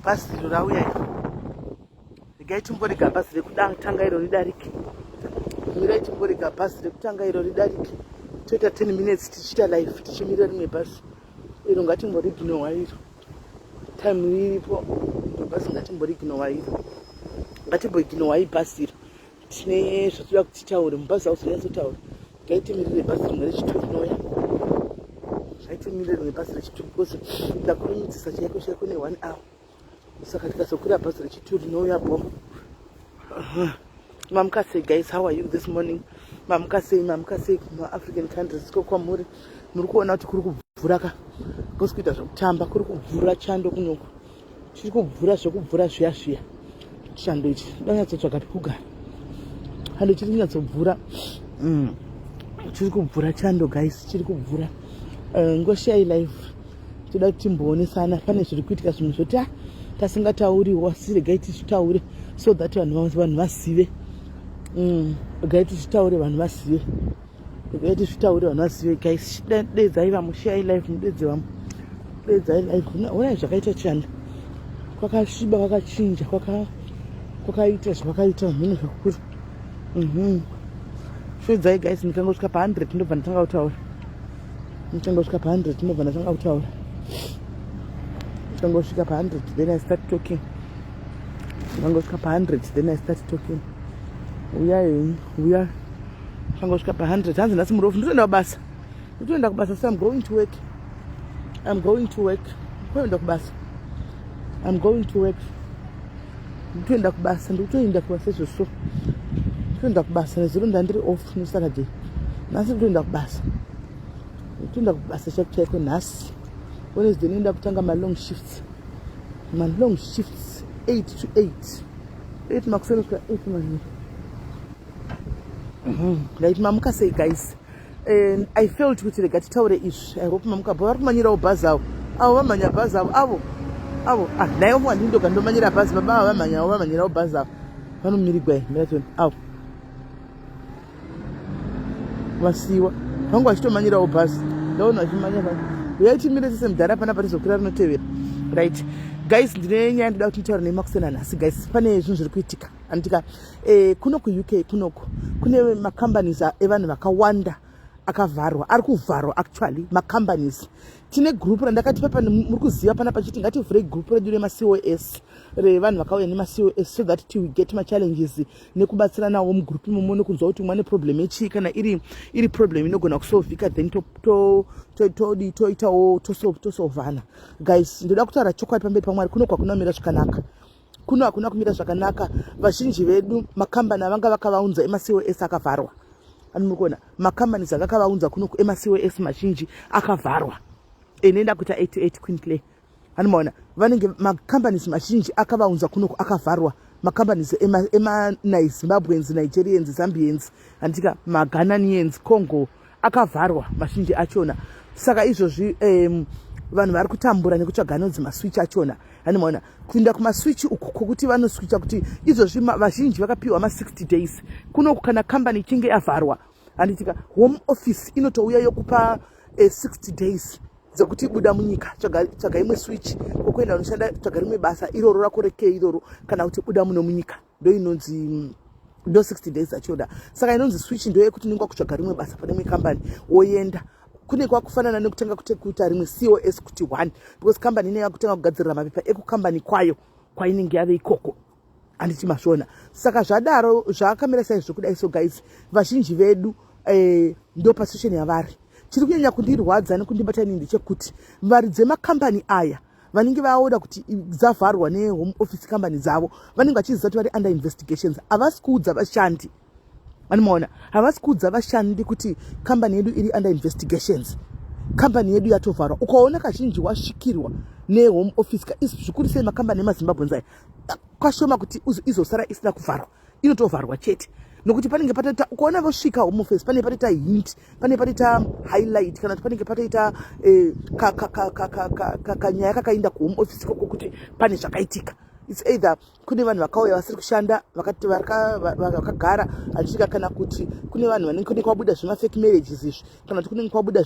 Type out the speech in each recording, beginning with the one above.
Bhazi iro rauya iro. Regai timborega bhazi rekutanga iro ridarike. Mirai timborega bhazi rekutanga iro ridarike. Toita 10 minutes tichiita live tichimirira rimwe bhazi. Iro ngatimboriginowa iro. Time iripo bhazi ngatimboriginowa iro. Ngatimboiginowai bhazi iro. Tine zvatoda kuti titaure mubhazi hauzonyatsotaura. Ngaitimirire bhazi rimwe rechitu rinouya. Ngaitimirire rimwe bhazi rechitu because ndakurumidzisa chaiko chaiko ne one hour. Saka tikazokwira bhazi rechitu rinouya bho. Mamuka sei guys, how are you this morning? Mamuka sei, mamuka sei kuma African countries ko kwamuri. Muri kuona kuti kuri kubvura ka. Kusi kuita zvekutamba, kuri kubvura chando kunoku. Chiri kubvura zvekubvura zviya zviya. Chando ichi ndanyatsotsvaga pekugara. Hando chiri kunyatsobvura. Chiri kubvura chando guys, chiri kubvura. Ngoshai live. Toda kuti timboonesana pane zviri kuitika zvimwe zvoti ah tasingatauriwo asi regai tichitaure so that vanhu vazive. Regai tichitaure vanhu vazive. Regai tichitaure vanhu vazive guys. Dedzai vamwe, share live mudedze vamwe. Dedzai live. Honai zvakaita chando. Kwakasviba, kwakachinja, kwakaita zvakaita zvinhu zvakuri. Shedzai guys, ndikangosvika pa 100 ndobva ndatanga kutaura. Ndikangosvika pa 100 ndobva ndatanga kutaura. Ndikangosvika pa 100 then I start talking. Ndikangosvika pa 100 then I start talking. Uyai, uya. Ndikangosvika pa 100 hanzi nhasi murofu ndinoenda kubasa. Ndinoenda kubasa, so I'm going to work. I'm going to work. Ndinoenda kubasa. I'm going to work. Ndikutoenda kubasa, ndikutoenda kubasa izvozvo. Ndikutoenda kubasa, nezuro ndandiri off no Saturday. Nhasi ndikutoenda kubasa. Ndikutoenda kubasa chaiko chaiko nhasi. Wednesday ndinoenda kutanga ma long shifts. Ma long shifts 8 to 8. 8 makuseni kusvika 8 manheru. Right, mamuka sei guys? And I felt kuti rega titaure izvi. I hope mamuka bho. Vari kumanyirawo bhazi avo. Avo vamhanya bhazi avo. Avo. Avo. Ah, naye ofunga ndini ndoga ndomanyira bhazi. Baba ava vamhanyawo, vamhanyirawo bhazi avo. Vanomirigwa here? Mira tione. Avo. Vasiwa. Vangu vachitomanyirawo bhazi. Ndaona vachimanya bhazi. Uyai timire tese mudhara panapa tizokwira rinotevera. Right. Guys, ndine nyaya ndoda kuti nditaure nemakuseni anhasi guys. Pane zvinhu zviri kuitika. Anditika kuno kuUK kunoku kune macompanies evanhu vakawanda akavharwa, ari kuvharwa actually macompanies. Tine group randakati papa muri kuziva pana pachiti ngativhurei group redu remaCOS revanhu vakauya nemaCOS so that we get machallenges nekubatsiranawo mugroup imomo nekunzwa kuti umwe ane problem yechii, kana iri problem inogona kusolvika then todi toitawo tosolvana. Guys, ndoda kutaura chokwadi pamberi paMwari, kuno kwakunomira zvakanaka. Kuno hakuna kumira zvakanaka. Vazhinji vedu makambani avanga vakavaunza emaCOS akavharwa. Ani muri kuona makambani akakavaunza kuno emaCOS mazhinji akavharwa. Inoenda kuita 88 Queen Clay. Ani maona vanenge macompanies mazhinji akavaunza kuno akavharwa. Macompanies ema Zimbabweans, Nigerians, Zambians, andika maGhananians, Congo akavharwa mazhinji achona. Saka izvozvi vanhu vari kutambura nekutsvaga anonzi maswitch achona. Ani maona kuenda kumaswitch uku kwokuti vanoswitcha kuti izvozvi vazhinji vakapiwa ma 60 days kunoku kana company ichinge yavharwa. Handitika home office inotouya yokupa 60 days dzekuti buda munyika, tsvaga imwe switch kwokuenda unoshanda, tsvaga rimwe basa iroro rako rekei iroro, kana kuti buda muno munyika. Ndo inonzi ndo 60 days achoda. Saka inonzi switch ndo yekuti unenge wakutsvaga rimwe basa pane imwe company woenda. Kune kwakufanana nekutanga kuita rimwe COS kuti one, because company inenge yakutanga kugadzirira mapepa ekukambani kwayo kwainenge yave ikoko. Handiti mazviona? Saka zvadaro zvakamira saizvo kudai. So guys, vazhinji vedu ndo pasituation yavari. Chiri kunyanya kundirwadza nekundibata inini ndechekuti varidzi vemakambani aya vanenge vaoda kuti dzavharwa nehome office company dzavo, vanenge vachiziva kuti vari under investigations. Havasi kuudza vashandi. Anomaona, havasi kuudza vashandi kuti kambani yedu iri under investigations, kambani yedu yatovharwa. Ukaona kazhinji wasvikirwa nehome office ka, zvikuru sei makambani emaZimbabweans aya, kwashoma kuti izosara isina kuvharwa, inotovharwa chete. Nokuti panenge patoita, ukaona vosvika Home Office, panenge patoita hint, panenge patoita highlight, kana kuti panenge patoita kanyaya kakaenda kuHome Office ikoko kuti pane zvakaitika. It's either kune vanhu vakauya vasiri kushanda, vakagara achitika, kana kuti kune vanhu vanenge kunenge kwabuda zvemafake marriages izvi, kana kuti kunenge kwabuda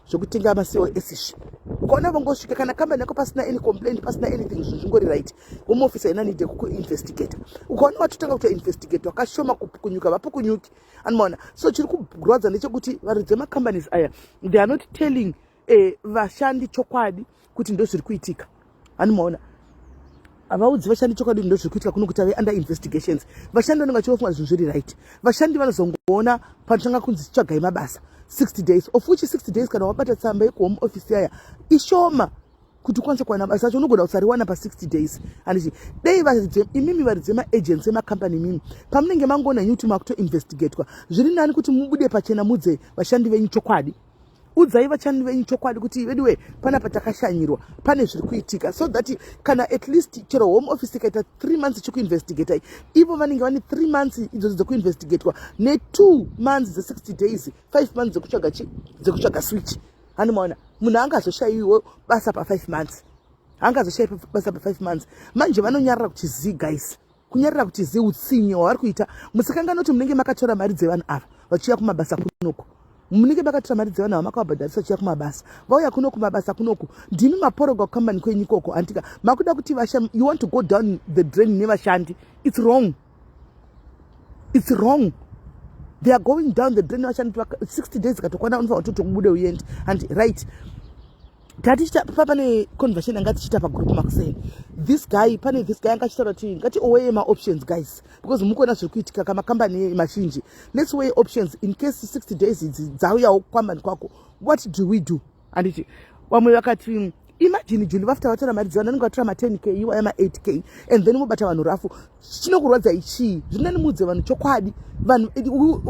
zvekutenga maCOS izvi. Ukaona vongosvika, kana kambani yako pasina any complaint, pasina anything, zvinhu zvingori right, Home Office haina need yekukuinvestigata. Ukaona watotanga kutoinvestigate, wakashoma kupukunyuka, vapukunyuki, anomaona. So chiri kurwadza ndechekuti varidzi vemacompanies aya, they are not telling vashandi chokwadi kuti ndo zviri kuitika, anomaona. Havaudzi vashandi chokwadi ndo zviri kuitika kuno, kuti ave under investigations. Vashandi vanenge vachivofunga zvinhu zviri right. Vashandi vanozongoona panotanga kunzi tsvagai mabasa, 60 days, of which 60 days, kana wabata tsamba yekuHome Office yaya, ishoma kuti ukwanise kuwana basa acho. Unogona kusariwana pa60 days, handiti? Dei imimi varidzi vemaagency emakambani, imimi pamunenge mangoona henyu kuti makutoinvestigatwa, zviri nani kuti mubude pachena, mudze vashandi venyu chokwadi. Udzai vashandi venyu chokwadi kuti veduwe, panapa takashanyirwa, pane zviri kuitika, so that kana at least chero Home Office ikaita 3 months ichikuinvestigatai, ivo vanenge vane 3 months idzodzo dzekuinvestigatwa ne2 months dze60 days, 5 months dzekutsvaga chi dzekutsvaga switch. Handimaona munhu angazoshayiwo basa pa5 months, angazoshayi basa pa5 months. Manje vanonyarara kuti zi, guys, kunyarara kuti zi, utsinye hwavari kuita. Musakanganwa kuti munenge makatora mari dzevanhu ava vachiuya kumabasa kunoko. Munenge makatora mari dzevanhu ava, makavabhadharisa vachiuya kumabasa. Vauya kuno kumabasa kunoku, ndimi maporoga kukambani kwenyu ikoko, handika? Makuda kuti you want to go down the drain nevashandi. It's wrong, it's wrong. They are going down the drain nevashandi. 60 days ikatokwana, unofanira kutoti ubude uende, handi? Right, tatichita pa pane conversation yanga tichiita pagroup makuseni. This guy, pane this guy anga achitaura kuti ngati weigh maoptions, guys, because mukuona zviri kuitika kamakambani mazhinji. Let's weigh options in case 60 days idzi dzauyawo kukambani kwako. What do we do? Handiti vamwe vakati, imagine, Juli, vafuta vatora mari dzevanhu, vanenge vatora ma10K iwaya, ma8K, and then mobata vanhu rafu. Chinokurwadzai chii? Zvinani muudze vanhu chokwadi. Vanhu,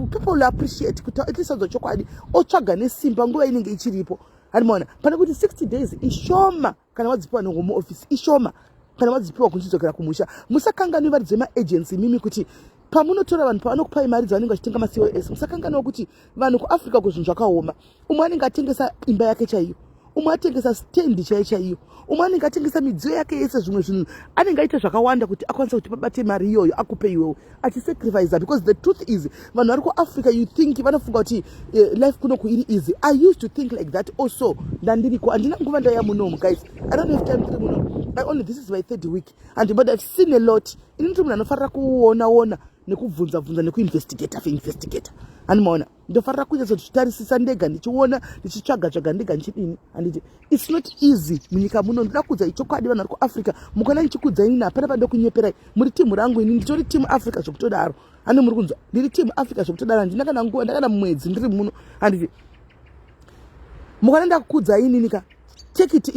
people will appreciate kuti at least adzwa chokwadi, otsvaga nesimba nguva inenge ichiripo, handimaona? Pane kuti 60 days ishoma kana wadzipiwa neHome Office, ishoma kana wadzipiwa kunchidzokera kumusha. Musakanganwi, varidzi vemaagency mimi, kuti pamunotora vanhu, pavanokupai mari dzavanenge vachitenga maCOS, musakanganwa kuti vanhu kuAfrica kuzvinhu zvakaoma. Umwe anenge atengesa imba yake chaiyo, umwe atengesa stendi chaiyo chaiyo, umwe anenge atengesa midziyo yake yese, zvimwe zvinhu anenge aita zvakawanda kuti akwanise kuti pabate mari iyoyo akupe iwewe, achisacrifica. Because the truth is, vanhu vari kuAfrica, you think, vanofunga kuti life kunoku iri easy. I used to think like that also. Ndandiriko, handina nguva ndaiya munomu, guys. I don't have time. Tiri muno, I only, this is my third week, and but I've seen a lot. Ini ndiri munhu anofarira kuona ona nekubvunza bvunza nekuinvestigata investigata, handimaona? Ndofarira kunyatsozvitarisisa ndega, ndichiona, ndichitsvaga tsvaga ndega, ndichidini, handiti? It's not easy munyika muno. Ndoda kuudzai chokwadi, vanhu vari kuAfrica. Mukaona ndichikuudzai nini, hapana panoda kunyeperai. Muri timu rangu, ini nditori timu Africa zvokutodaro, handi? Muri kunzwa? Ndiri timu Africa zvokutodaro. Handina kana nguva, ndakana mwedzi ndiri muno, handiti? Mukaona ndakukuudzai inini ka, take it,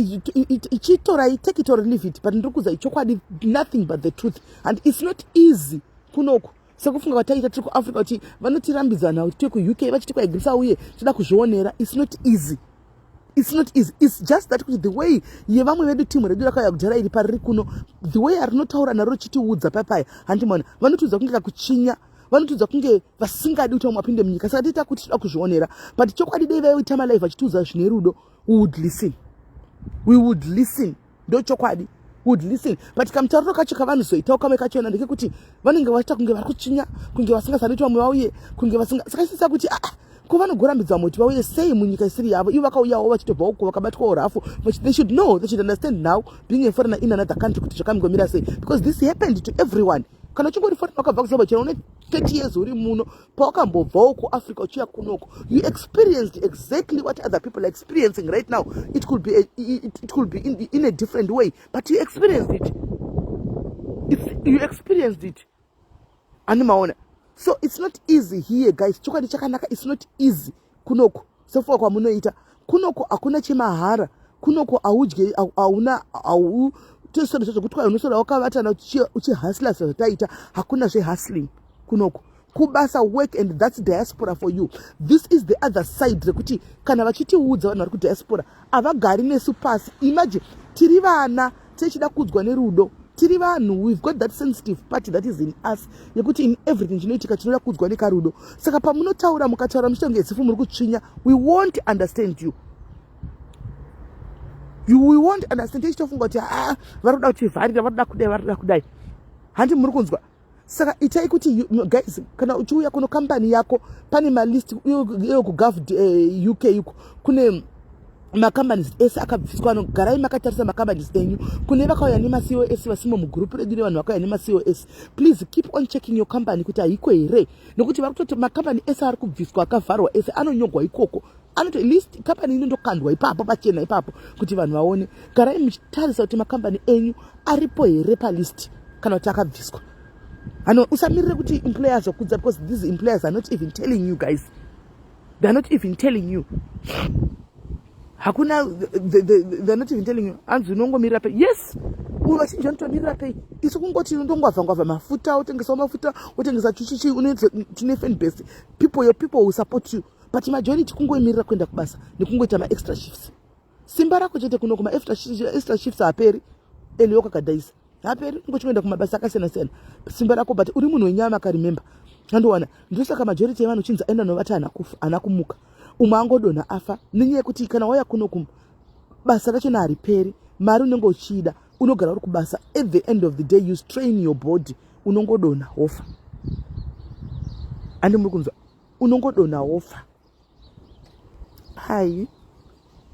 ichitorai, take it or leave it, but ndiri kuudzai chokwadi, nothing but the truth. And it's not easy kunoku sekufunga kwataita tiri kuAfrica, kuti vanotirambidzana kuti tiye kuUK, vachiti kwaigirisa uye toda kuzvionera. It's not easy, it's not easy. It's just that kuti the way yevamwe vedu, timu redu rakauya kudhara iri pariri kuno, the way arinotaura naro richitiudza papaya, handimona? Vanotiudza kunge kakuchinya, vanotiudza kunge vasingadi kuti vamwe vapinde munyika. Saka tiita kuti toda kuzvionera, but chokwadi dei vaiita malive vachitiudza zvine rudo, we would listen, we would listen. Ndo chokwadi, would listen. But kamutauriro kacho kavanozoitawo kamwe kachona ndekekuti vanenge vachiita kunge vari kutsvinya, kunge vasingasadi kuti vamwe vauye, kunge vasinga. Saka isisa kuti aa, ko vanogorambidza vamwe kuti vauye sei munyika isiri yavo? Ivo vakauyawo vachitobva uko, vakabatwawo rafu. They should know, they should understand now, being a foreigner in another country, kuti zvakambomira sei, because this happened to everyone. Kana uchingori foreigner wakabva kuZimbabwe, chero une 30 years uri muno, pawakambobvawo kuAfrica uchiuya kunoko, you experienced exactly what other people are experiencing right now. It could be in a different way, but you experienced it. You experienced it, ani maona? So it's not easy here, guys. Chokwadi chakanaka, it's not easy kunoku sefuka kwamunoita. Kunoku hakuna chemahara. Kunoku haudye, hauna, hau tosoro zvokuti kwai unosora wakavatana uchihustla sezvataita. Hakuna zvehustling kunoku. Kubasa, work, and that's diaspora for you. This is the other side rekuti kana vachitiudza vanhu vari kudiaspora, havagari nesu pasi. Imagine tiri vana tichida kuudzwa nerudo. Tiri vanhu, we've got that sensitive part that is in us yekuti in everything chinoitika tinoda kuudzwa nekarudo. Saka pamunotaura, mukataura muchiita kunge zifu muri kutsvinya, we won't understand you. We won't understand. Tichitofunga kuti a ah, vari kuda kutivharira, vari kuda kudai, vari kuda kudai. Handi muri kunzwa? Saka itai kuti, guys, kana uchiuya kuno, kambani yako pane malist iyo kuGov UK uko kune macompanies ese akabviswa. Anogarai makatarisa macompanies enyu. Kune vakauya nemaCOS vasimo mugurupu redu, nevanhu vakauya nemaCOS, please keep on checking your company kuti haiko here, nokuti vari kutoti makambani ese ari kubviswa, akavharwa ese, anonyogwa ikoko. Anoto list kambani inondokandwa ipapo pachena ipapo kuti vanhu vaone. Garai muchitarisa kuti makambani enyu aripo here palist kana kuti akabviswa. Ano usamirire kuti employers vakudza, because these employers are not even telling you guys. They are not even telling you. Hakuna, they are not even telling you. Hanzi unongomirira pay. Yes, vazhinji vanotomirira pay. Isu kungoti undongwavha ngwavha mafuta, utengesawo mafuta, utengesa chichichi, tine fan base. People, your people will support you, but majority kungoimirira kuenda kubasa nekungoita maextra shifts. Simba rako chete. Kuno kuma extra shifts haaperi. Eliyo kakadhaisa haperi, ungochikuenda kumabasa akasiyana siyana, simba rako, but uri munhu wenyama. Karemember, andowana ndosaka majority yevanhu uchinzi aenda novata, haana kumuka, umwe angodonha afa, nenyaya yekuti kana wauya kuno kum basa rachona hariperi. Mari unenge uchiida, unogara uri kubasa. At the end of the day you strain your body, unongodonha wofa. Andi muri kunzwa? Unongodonha wofa. Hai,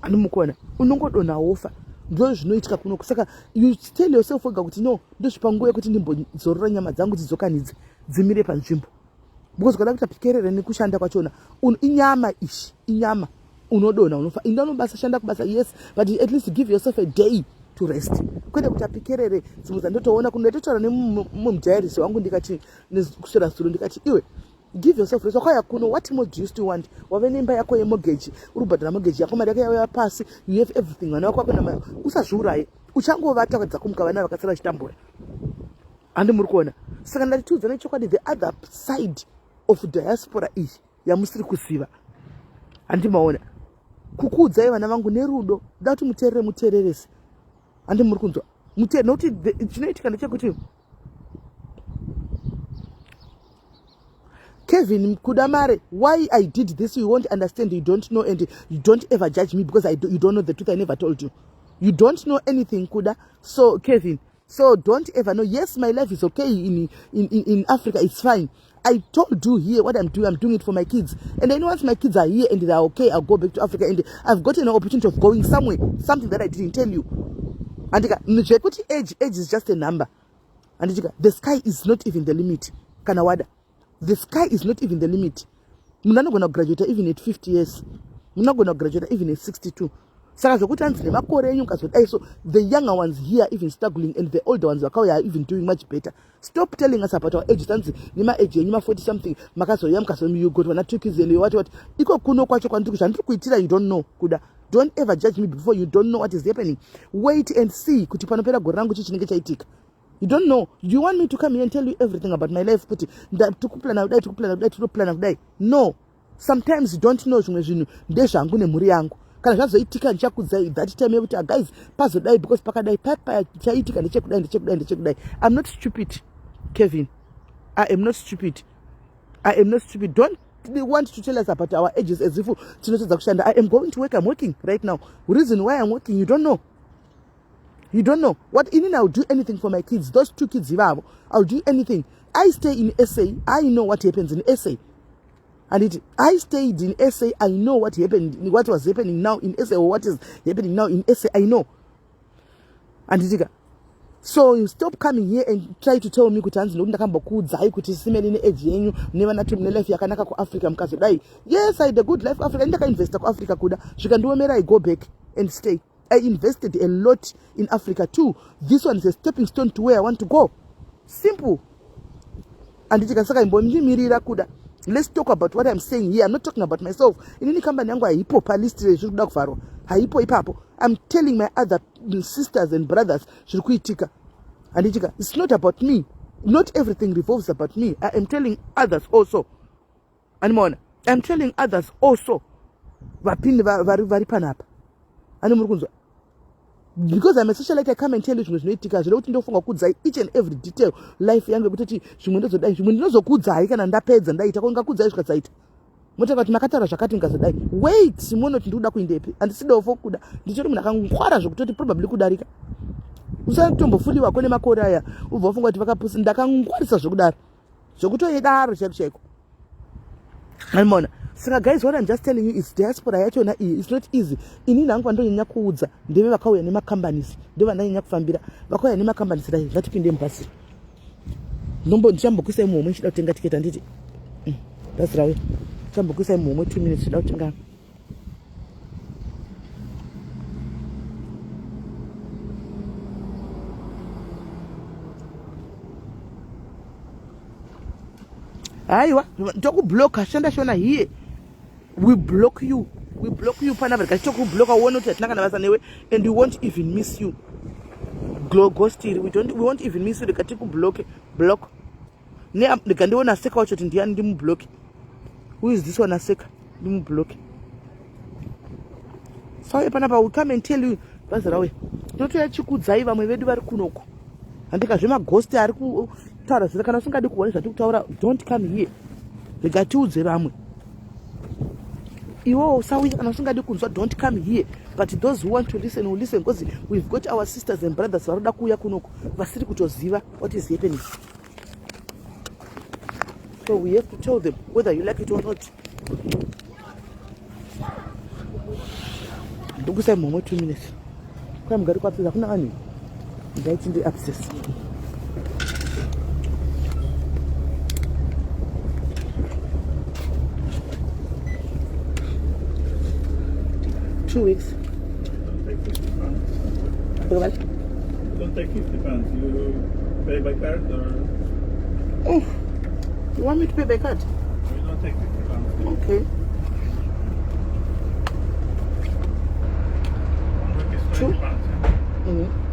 anomukuona, unongodonha wofa. Ndo zvinoitika kunoku. Saka you tell yourself wega kuti no, ndozvipa nguva yekuti ndimbozorora, nyama dzangu dzidzokanidze, dzimire panzvimbo, because ukada kuita pikerere nekushanda kwachona, inyama ishi, inyama, unodonha, unofa. Inda unobasa, shanda kubasa, yes, but at least give yourself a day to rest, kwete kuti apikerere. Dzimwe dzandotoona kuno, ndatotaura nemumudhairisi wangu, ndikati kuswera zuro, ndikati, "Iwe, give yourself rest. Wakauya kuno, what more do you still want? Wave neimba yako yemortgage, uri kubhadhara mortgage yako, mari yako yauya pasi, you have everything. Vana vako vakona, usazviuraye. Uchangovata dzakumka, vana vakasara vachitambura." Handi muri kuona? Saka ndati nechokwadi, the other side of diaspora iyi yamusiri kuziva, handimaona kukuudzai, vana vangu, nerudo da kuti muteerere, muteererese. Handi muri kunzwa? Nokuti chinoitika ndechekuti, Kevin Kudamare, why I did this you won't understand. You don't know, and you don't ever judge me because you don't know the truth. I never told you. You don't know anything, Kuda. So Kevin, so don't ever know. Yes, my life is okay in Africa, it's fine. I told you here what I'm doing. I'm doing it for my kids, and then once my kids are here and they're okay, I'll go back to Africa, and I've got an opportunity of going somewhere, something that I didn't tell you. And zvekuti age is just a number. Anditika the sky is not even the limit. Kana wada, the sky is not even the limit. Munhu anogona kugraduata even at 50 years, munhu anogona kugraduata even at 62. Saka zvokuti hanzi nemakore enyu ukazodai, so the younger ones here even struggling and the older ones vakauya are even doing much better. Stop telling us about our ages. Hanzi nemaage enyu ma40 something makazouya, mukazo got vana, two kids and what what. Iko kuno kwacho kwandiri, zvandiri kuitira, you don't know, Kuda. Don't ever judge me before you don't know what is happening. Wait and see kuti panopera gore rangu chii chinenge chaitika. You don't know. Do you want me to come here and tell you everything about my life, kuti tikuplana kudai, tikuplana kudai, tinoplana kudai? No, sometimes you don't know. Zvimwe zvinhu ndezvangu nemhuri yangu. Kana zvazoitika ndichakudzai that time yekuti, ah, guys, pazodai because pakadai papa chaitika ndechekudai, ndechekudai, ndechekudai. I'm not stupid, Kevin. I am not stupid. I am not stupid. Don't want to tell us about our ages as if tinotadza kushanda. I am going to work. I'm working right now. Reason why I'm working, you don't know. You don't know what. Inini, I'll do anything for my kids, those two kids ivavo. I'll do anything. I stay in SA. I know what happens in SA. And it I stayed in SA. I know what happened, what was happening now in SA, or what is happening now in SA. I know. Anditika so you stop coming here and try to tell me kuti hanzi nokuti ndakambokuudzai kuti simeni neage yenyu nevana tu mune life yakanaka kuAfrica mukazodai. Yes, I had a good life Africa. Ndakainvesta kuAfrica, kuda zvikandiomera, I go back and stay. I invested a lot in Africa too. This one is a stepping stone to where I want to go. Simple. Anditika saka imbondimirira, Kuda. Let's talk about what I'm saying here. I'm not talking about myself. Inini kambani yangu haipo palist rezviri kuda kuvharwa, haipo ipapo. I'm telling my other sisters and brothers zviri kuitika. Handitika it's not about me. Not everything revolves about me. I am telling others also. Animaona, I'm telling others also vapindi vari panapa. Ani muri kunzwa? Because I'm a socialite, I come and tell you zvimwe zvinoitika zvine kuti ndofunga kukudzai each and every detail life yangu yekutoti zvimwe ndozodai, zvimwe ndinozokudzai kana ndapedza ndaita ko ngakudzai zvikadzaita motanga kuti makataura zvakati mukazodai. Wait, muone kuti ndikuda kuindepi. Handisi dofo kuda, ndichori munhu akangwara zvekutoti probably kudarika. Usatombofuliwako nemakore aya ubva wafunga kuti vakapusa. Ndakangwarisa zvekudaro, zvekutoidaro chaiko chaiko. Aimona. Saka guys, what I'm just telling you is diaspora yachona iyi, it's not easy. Inini hangu vandonyanya kuudza ndeve vakauya nemacompanies, ndovandanyanya kufambira. Vakauya nemacompanies rai, ngatipinde mubhasi. Ndombo ndichambokuisai muhomwe ndichida kutenga tiketi handiti. Bhazi rauya. Ndichambokuisai muhomwe 2 minutes ndichida kutenga. Haiwa, tokubloka shanda shona here. We block you. We block you panapa tikachitokubloka uone kuti hatina kana basa newe and we won't even miss you. Ghost iri, we don't, we won't even miss you rikatikubloke. Block. Ne ndikandiona aseka wacho kuti ndiyani ndimubloke. Who is this one aseka? Ndimubloke. Sauye panapa, we come and tell you. Bhazi rauya. Tinotoya chikudzai vamwe vedu vari kunoku. Handika zvemaghost ari kutaura zvese. Kana usingadi kuona zvatiri kutaura, don't come here. Rega tiudze vamwe. Iwewo usauya kana usingadi kunzwa, don't come here. But those who want to listen will listen, because we've got our sisters and brothers varoda kuuya kunoku vasiri kutoziva what is happening. So we have to tell them whether you like it or not. Ndokusai mhomwe 2 minutes. Kwa mugari kwa hakuna vanhu. Ndaiti ndi abscess. Two weeks. Don't take 50 pounds. You pay by card or? Oh, you want me to pay by card? We don't take 50 pounds. Okay. One week is Two? 20 pounds. Yeah? Mm-hmm.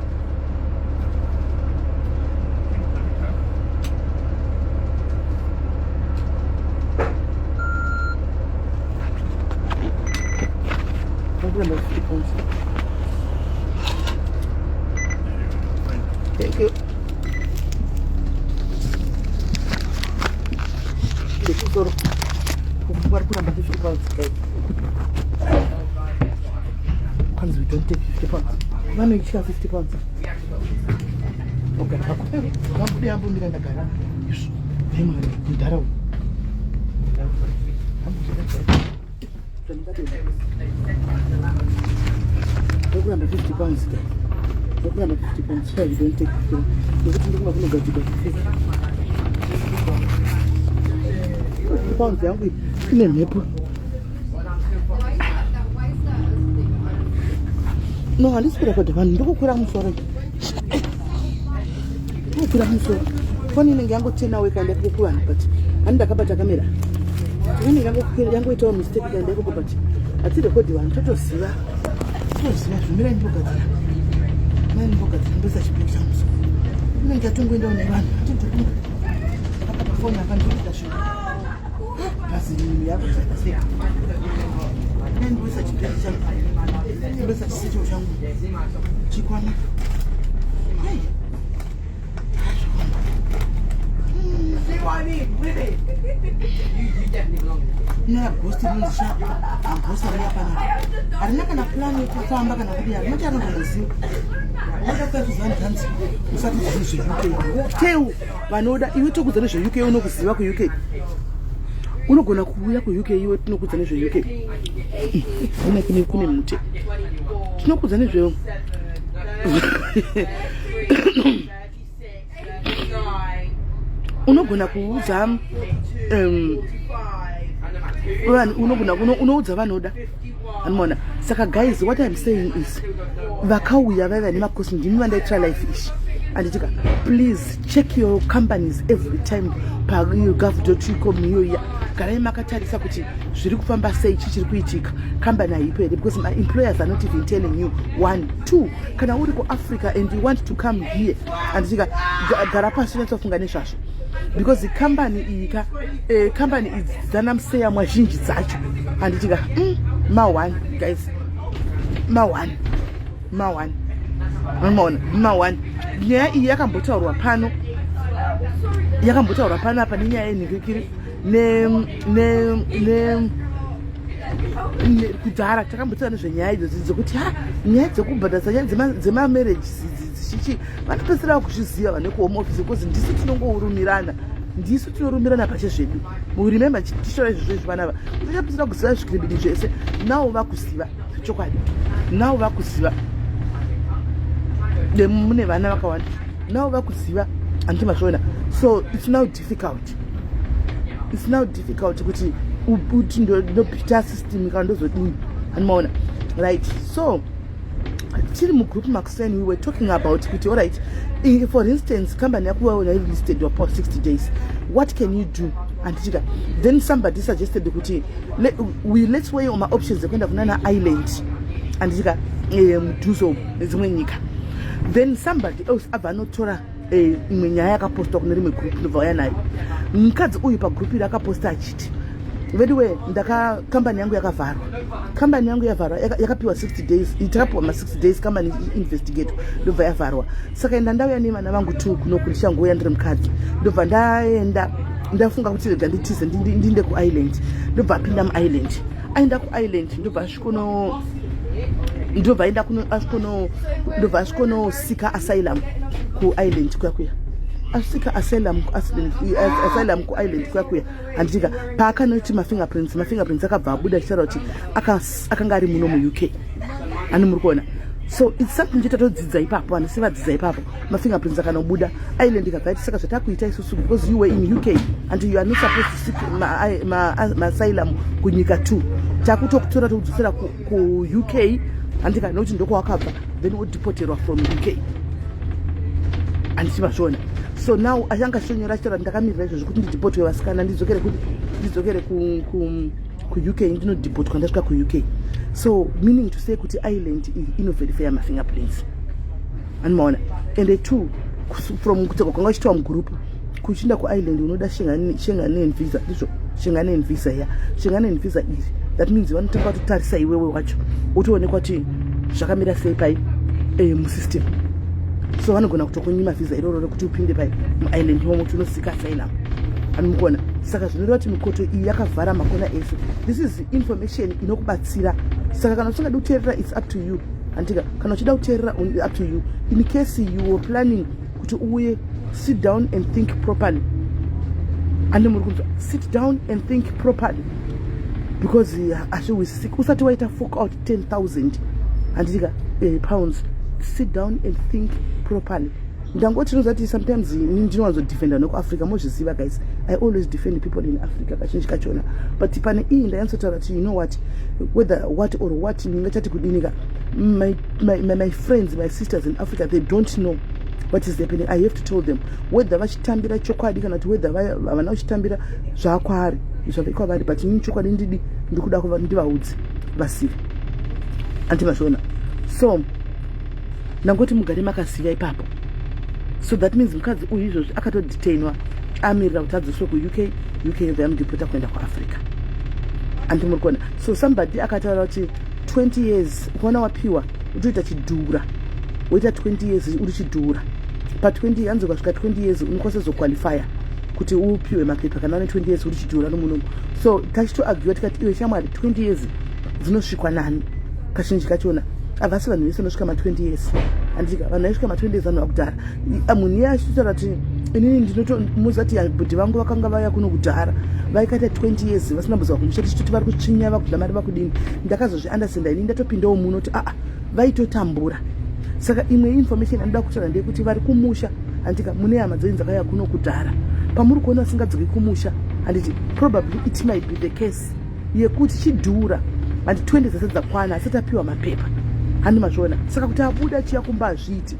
Number 50 pounds. Thank you. Ndekuzoro. Vari kuramba 50 pounds guys. Kwanzi we don't take 50 pounds. Vanoitya 50 pounds. Ogara pako. Vabude ambomira ndagara. Izvo. Nhai mudhara uyu. Ndokuramba 50 pounds ka. Ndokuramba 50 pounds. Sure you don't take 50. Ndokuti ndokuva kunogadzikwa 50 pounds yangu ine mhepo. No, handisi kurekodha vanhu, ndikukwira musoro. Ndikukwira musoro. Foni inenge yangotena weka ikaenda ikoko kuvanhu, but hani ndakabata kamera. Inenge yangoitawo mistake ikaenda ikoko, but hatirekodhi vanhu, totoziva. Totoziva zvimirai ndogadzira. Mai ndogadzira ndoisa chibhegi changu musoro. Inenge yatongoendawo nevanhu. Hatidzokunga. Ndakabata foni apa ndikuita zvinhu. Bhazi rinini yakuita sei? Ndoisa chibhegi changu. Ndoisa chisitiro changu. Chikwana. Hey. See what I mean? With it. You definitely belong in it. Nyaya ghost rinonzi sha maghost ari panapa harina kana plan yekufamba kana kudii, harina chaanotomboziva. Unoda kuya kuziva ndanzi usati zivi zveUK teu vanoda iwe tokudza nezveUK, unokuziva kuUK, unogona kuuya kuUK iwe tinokudza nezveUK. Kune kune kune mute tinokudza nezve unogona kuudza vanhu, unogona unoudza vanoda anoona. Saka guys, what I'm saying is vakauya vaiva nemakosi, ndimi vandaitira life ishi anditika. Please check your companies every time pagov.com iyoiya. Garai makatarisa kuti zviri kufamba sei, chii chiri kuitika, kambani haipo here, because my employers are not even telling you. One, two, kana uri kuAfrica and you want to come here, anditika, gara pasi unyatsofunga nezvazvo, because kambani iyi ka kambani idzi dzanamuseya mwazhinji dzacho, handitika, ma1 guys, ma1 ma1. Maona ma1 nyaya iyi yakambotaurwa pano, yakambotaurwa pano apa nenyaya yenhingirikiri ne ne ne kudhara takambotaura nezvenyaya idzodzi dzekuti ha, nyaya dzekubhadharisa, nyaya dzemamarriage dzichichi, vanopedzisira vakuzviziva vane kuHome Office, because ndisu tinongourumirana, ndisu tinorumirana pachezvedu. Remember tichitaura izvozvo izvi, vanava tichapedzisira kuziva zvikiribidi zvese. Nawo vakuziva chokwadi, nawo vakuziva mune vana vakawanda, nawo vakuziva, handiti mazviona? So it's now difficult, it's now difficult kuti uti ndobhita system kana ndozodini, handimaona? Right, so tiri mugroup makuseni, we were talking about kuti, alright, for instance, company yako waona iri listed, wapawa 60 days, what can you do, handitika? Then somebody suggested kuti let's weigh maoptions ekuenda kunana Ireland, handitika, mudhuze nedzimwe nyika. Then somebody else abva anotora imwe nyaya yakapostwa kune rimwe group, ndobva uya nayo. Mukadzi uyu pagroup iri akaposta achiti, "Vediwe, ndaka kambani yangu yakavharwa, kambani yangu yavharwa, yakapiwa 60 days, takapiwa ma60 days, kambani investigate, ndobva yavharwa. Saka enda ndauya nevana vangu two kunoku, ndichanguuya ndiri mukadzi, ndobva ndaenda, ndafunga kuti rega nditize, ndiinde kuIreland." Ndobva apinda muIreland, aenda kuIreland, ndobva asvikono, ndobva aenda asvikono, ndobva asvikonosika asylum kuIreland kuya kuya, asvika asylum, asylum kuIreland kuya kuya, handitika? Paakanoti mafingerprints, mafingerprints akabva abuda achitaura kuti akanga ari muno muUK, ani muri kuona? So it's something chetatodzidza ipapo, vanhu sevadzidza ipapo. Mafingerprints akanobuda, Ireland ikabva yati, "Saka zvatakuita isusu, because you were in UK and you are not supposed to seek maasylum kunyika two, takutokutora tokudzosera kuUK, handika? Nokuti ndokwawakabva, then wodeporterwa from UK," handiti mazviona? So now achanga achitonyora achitaura, "Ndakamirira izvozvo kuti ndidhipotwe, vasikana, ndidzokere kuti ndidzokere kuUK, ndinodhipotwa ndasvika kuUK." So meaning to say kuti Ireland iyi inoverifya mafingerprints, animaona? And two, from kutseka kwanga uchitiwa mugroup, kuchiinda kuIreland unoda Schengen visa, ndizvo? Schengen visa ya, Schengen visa iri, that means vanotanga vatotarisa iwewe wacho, utoonekwa kuti zvakamira sei pai musystem. So vanogona kutokunyima visa iroro rekuti upinde pai muIreland imomo kuti unosika asylum, anomukuona? Saka zvinoreva kuti mikoto iyi yakavhara makona ese. This is information inokubatsira. Saka kana usingadi kuteerera, it's up to you, handika? Kana uchida kuteerera, up to you. In case you were planning kuti uuye, sit down and think properly, ande muri kunzwa? Sit down and think properly, because hazviwisisiki usati waita fork out 10,000, handitika, pounds. Sit down and think properly. Ndangoti tinozati sometimes ndinowanzodefenda nekuAfrica, mozviziva guys, I always defend people in Africa kazhinji kachona, but pane iyi ndanyatsotaura kuti, you know what, whether what or what, ndingachati kudinika, my friends, my sisters in Africa, they don't know what is happening. I have to tell them, whether vachitambira chokwadi kana kuti whether havana kuchitambira, zvakwaari, zvave kwavari, but inini chokwadi ndidi ndikuda kuva ndivaudze vazive, andimazviona? So ndangoti mugare makaziva ipapo. So that means mukadzi uyu izvozvi akatodetainwa, amirira kuti adzoswe kuUK, UK yobva yamudhipota kuenda kuAfrica, andi muri kuona? So somebody akataura kuti 20 years ukaona wapiwa, utoita chidhura, woita 20 years uri chidhura. Pa20 hanzi ukasvika 20 years unokwanisa zoqualifya kuti upiwe mapepa, kana une 20 years uri chidhura nomunomu. So tachitoargua tikati, "Iwe shamwari, 20 years dzinosvikwa nani?" Kazhinji kachona havasi vanhu vese vanosvika ma20 years, handika? Vanhu vaisvika ma20 years vanhu vakudhara. Munhu iye achitotaura kuti, "Inini ndinotomuzati bhudhi vangu vakanga vauya kuno kudhara, vaikaita 20 years vasina mbozwa kumusha, tichitoti vari kutsvinya, vakudya mari, vakudini." Ndakazozviunderstanda inini ndatopindawo muno kuti aa, vaitotambura. Saka imwe information anoda kutaura ndeyekuti vari kumusha, handika, mune hama dzenyu dzakauya kuno kudhara, pamuri kuona vasingadzoki kumusha, handiti? Probably it might be the case yekuti chidhura, handi 20 dzese dzakwana asati apiwa mapepa, handi mazviona? Saka kuti abuda achiya kumba hazviiti.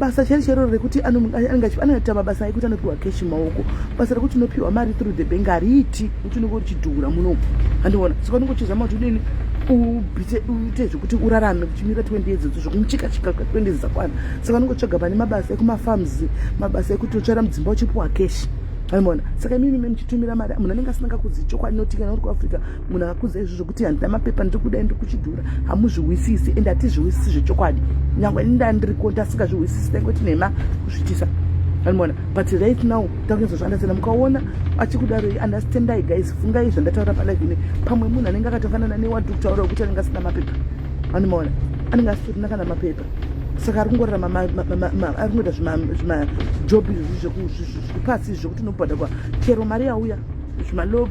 Basa chari chero rekuti anoita mabasa ekuti anopiwa cash mumaoko, basa rekuti unopiwa mari through the bank hariiti, kuti unenge uchidhura munomu, handiona? Saka unenge uchizama kuti udini, uite zvekuti urarame uchimira 20 years idzo zvokumuchika chika 20 years dzakwana. Saka unongotsvaga pane mabasa ekumafarms, mabasa ekuti utsvaira mudzimba uchipiwa cash. Aimona saka imimi me muchitumira mari, munhu anenge asina kakudzi chokwadi noti kana uri kuAfrica, munhu akakudza izvo zvokuti handina mapepa, ndiri kudai, ndiri kuchidhura, hamuzvihwisisi, ende hatizvihwisisi zvechokwadi. Nyangwe ini ndiriko ndasingazvihwisisi, taingoti nhema kuzviitisa, aimona. But right now takunyatsozounderstanda. Mukaona achikudaro, understandai guys, fungai zvandataura palive ine. Pamwe munhu anenge akatofanana newadiri kutaura wekuti anenge asina mapepa, anomaona anenge asitorina kana mapepa, saka ari kungorarama, ari kungoita zvimajob izvozvi zviri pasi zvekuti unobhadharwa chero mari yauya, zvimalow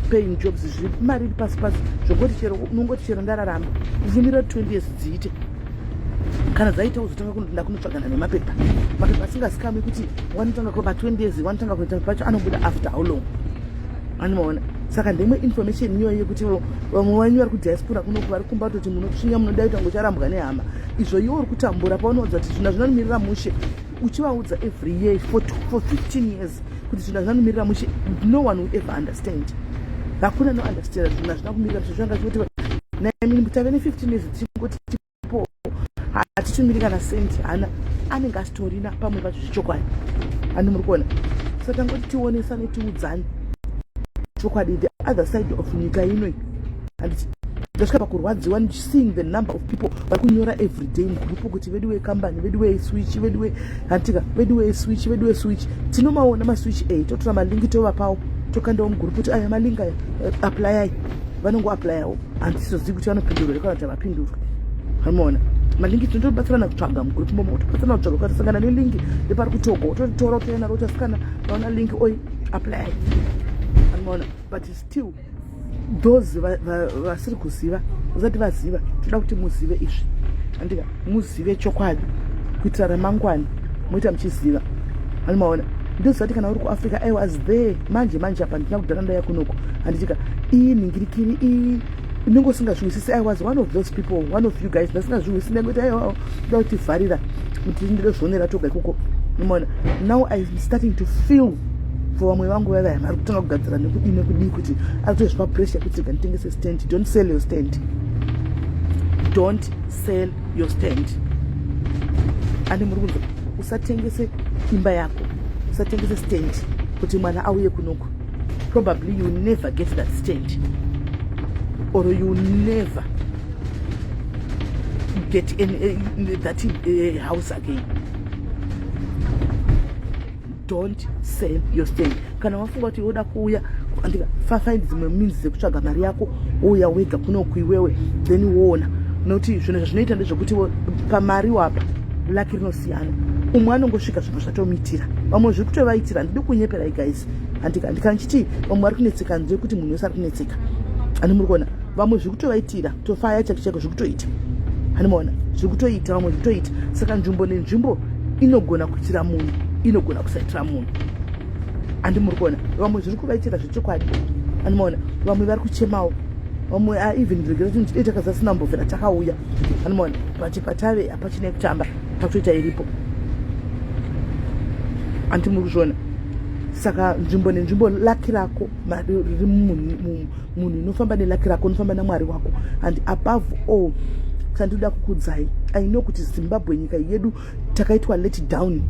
paying jobs, zviri mari iri pasi pasi, zvokuti chero unongoti chero ndararama. Uvumira 20 years dziite, kana dzaita uzotanga kunoenda kunotsvagana nemapepa, mapepa asingazikamwi kuti wanotanga pa 20 years wanotanga kuita pacho anobuda after how long, anomaona. Saka ndemwe information iyoyo yekuti vamwe vanyu vari kudiaspora kunoku, vari kumba kutoti munotsvinya, munoda kuita ngocharambwa nehama izvo. Iwe uri kutambura paunoudza kuti zvinhu hazvinomirira mushe, uchivaudza every year for 15 years kuti zvinhu hazvinomirira mushe, no one will ever understand. Hakuna no understand zvinhu hazvina kumirira mushe. Zvanga chikuti naimini tave ne15 years tichingoti tipo hatitumiri kana sendi, hana anenge asitorina pamwe pacho zvechokwadi, handi muri kuona? Saka tangoti tionesane, tiudzane chokwadi, the other side of nyika inoi, handiti? Ndasvika pakurwadziwa seeing the number of people vari kunyora everyday mugroup kuti vedu wekambani, vedu weswitch, vedu we hantika, vedu weswitch, vedu weswitch. Tinomaona maswitch a, totora malinki, tovapawo, tokandawo mugroup kuti aya malinki aya, applyai. Vanongoapplyawo, handizozivi kuti vanopindurwa kana kuti havapindurwi. Anomaona malinki, tinotobatsirana kutsvaga mugroup momo, tobatsirana kutsvaga. Ukatosangana nelinki repari kutogwa, utotora, utoenda naro, utasikana vaona link oi apply, anomaona. But still those vasiri kuziva, vasati vaziva, toda kuti muzive izvi, andika muzive chokwadi kuitira ramangwani moita muchiziva, anomaona. Ndozvati kana uri kuAfrica, I was there manje manje apa, ndina kudhara ndaya kunoko, handitika iyi nhingirikiri iyi inenge usingazviwisisi. I was one of those people, one of you guys ndasingazviwisisi, ndangoti aiwa, ndoda kutivharira kuti ndidozvionera toga ikoko, unomaona. Now I'm starting to feel for vamwe vangu vavaya vari kutanga kugadzira nekudii nekudii, kuti ari kutozvipa pressure kuti rega nditengese stand. Don't sell your stand, don't sell your stand. Ande muri kunzwa? Usatengese imba yako, usatengese stand kuti mwana auye kunoku. Probably you never get that stand or you never get any, that house again. Don't sell your stand. Kana wafunga kuti woda kuuya, andika find dzimwe means dzekutsvaga mari yako, wouya wega kunoku iwewe, then woona. Nokuti zvinhu zvazvinoita ndezvekuti pamari wapa luck rinosiyana. Umwe anongosvika zvinhu zvatomuitira, vamwe zviri kutovaitira. Handidi kunyeperai guys, handika ndikanchiti vamwe vari kunetseka, ndekuti munhu wese ari kunetseka, ani muri kuona? Vamwe zviri kutovaitira, tofaya chako chako zviri kutoita, hanimaona? Zviri kutoita, vamwe zviri kutoita. Saka nzvimbo nenzvimbo inogona kuitira munhu, inogona kusaitira munhu, handi muri kuona? Vamwe zviri kuvaitira zvechokwadi, animaona? Vamwe vari kuchemawo, vamwe even regera kuti dei takazasina mbovhera takauya, animaona? But patave hapachine kutamba, takutoita iripo, handi muri kuzviona? Saka nzvimbo nenzvimbo, luck rako riri munhu, unofamba neluck rako, unofamba naMwari wako. And above all, chandinoda kukudzai, I know kuti Zimbabwe nyika yedu takaitwa let down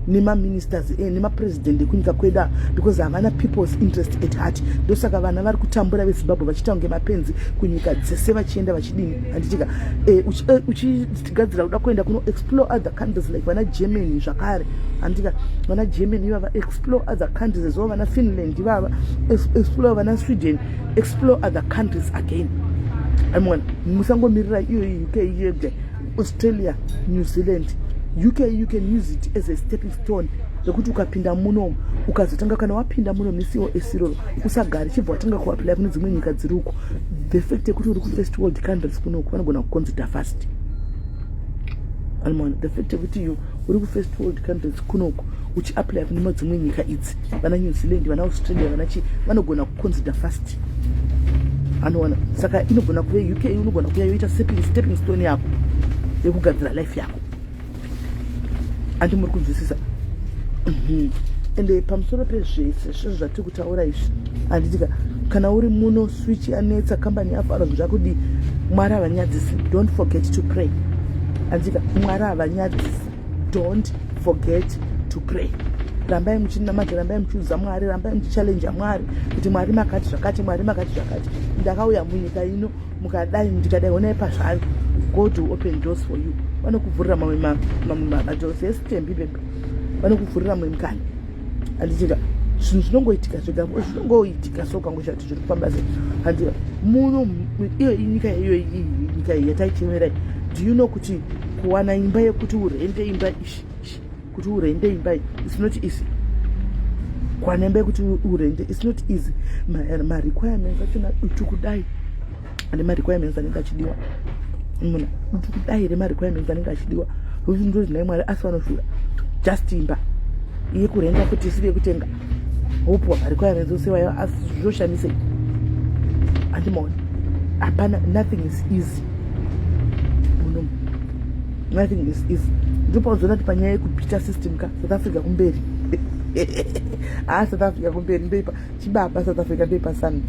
nemaministers, nemapresident ekunyika kwedu, because havana people's interest at heart. Ndosaka vana vari kutambura veZimbabwe vachiita kunge mapenzi kunyika dzese vachienda vachidini, handitika? Uchigadzira kuda kuenda kuno explore other countries like vana Germany zvakare, handitika? Vana Germany ivava, explore other countries as well, vana Finland ivava, explore vana Sweden, explore other countries again. Amona musangomirira iyo UK yega, Australia, New Zealand. UK you can use it as a stepping stone rekuti ukapinda muno, ukazotanga, kana wapinda muno neCOS iroro, usagari, chibva watanga kuapply kune dzimwe nyika dziri uko. The fact yekuti uri kufirst world countries kunoku, vanogona kuconsider fast. Anomaona the fact yekuti you uri kufirst world countries kunoku, uchiapply kune dzimwe nyika idzi, vana New Zealand, vana Australia, vana chi, vanogona kuconsider fast, anoona. Saka inogona kuve UK, unogona kuya yoita stepping stone yako yekugadzira life yako, andi muri kunzwisisa? Ende pamusoro pezvese zvezvo zvatiri kutaura izvi, handitika kana uri muno, switch yanetsa, kambani yafara, zvinhu zvakudii, Mwari havanyadzisi. Don't forget to pray, handitika? Mwari havanyadzisi. Don't forget to pray. Rambai muchinamata, rambai muchiudza Mwari, rambai muchichallenja Mwari kuti Mwari makati zvakati, Mwari makati zvakati. Ndakauya munyika ino mukadai, ndikadai, honai pazvari. God will open doors for you. Vanokuvhurira mamwe mamwe madoors. Yes, Tembi baby, vanokuvhurira mamwe mukana. Handitika zvinhu zvinongoitika zvega, zvinongoitika. So kangoshati zviri kufamba sei? Handi muno iyo nyika iyo, nyika iyi yataichemerai. Do you know kuti kuwana imba yekuti urende imba ishi, kuti urende imba iyi, it's not easy. Kuwana imba yekuti urende, it's not easy. Marequirements achona dutu kudai, ane marequirements anenge achidiwa muna dutu kudai remarequirements anenge achidiwa. Rokuti ndoti nhai Mwari, asi vanoshura just imba yekurenda futi, isiri yekutenga, wopuwa marequirements ose wayo, asi zvoshamisei? Handimaoni, hapana. Nothing is easy muno, nothing is easy. Ndopauzoona kuti panyaya yekubhita system ka, South Africa kumberi. Haa, South Africa kumberi, ndoipa chibaba. South Africa ndoipa sando,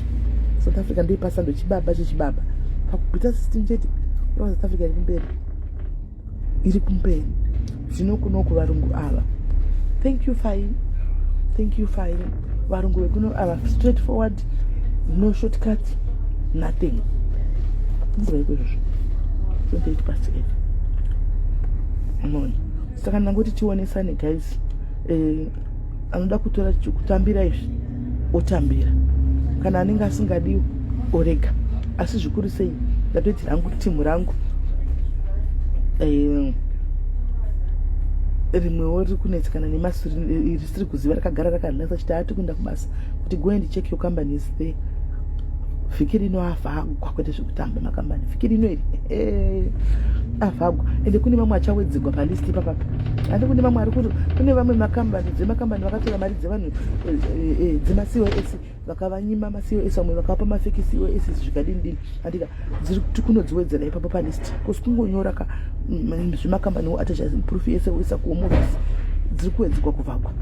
South Africa ndoipa sando, chibaba chechibaba pakubhita system chete. Iwa South Africa iri kumberi, iri kumberi. Zvino kunoku varungu ava, thank you, fine, thank you, fine. Varungu vekuno ava straight forward, no shortcut, nothing. Nguva izvozvo 8:28 mona. Saka ndangoti tionesane, guys. Anoda kutora kutambira izvi otambira, kana anenge asingadiwi orega. Asi zvikuru sei ndatoti rangu timu rangu rimwewo riri kunetsekana nemasuri, risiri kuziva, rakagara rakarelasa chiti haati kuenda kubasa, kuti go and check your companies there. Vhiki rino avhagwa, kwete zvekutamba, makambani vhiki rino iri avhagwa. Ende kune vamwe achawedzegwa palist ipapapa. Handi kune vamwe ari kuti kune vamwe makambani, dzemakambani vakatora mari dzevanhu dzemaCOS, vakavanyima maCOS, vamwe vakavapa mafake COS, zvikadini dini. Andika dziri kuti kunodziwedzera ipapo palist, kosi kungonyora ka zvemakambani, woattacha proof yese, woisa kuhome office, dziri kuwedzegwa kuvhagwa.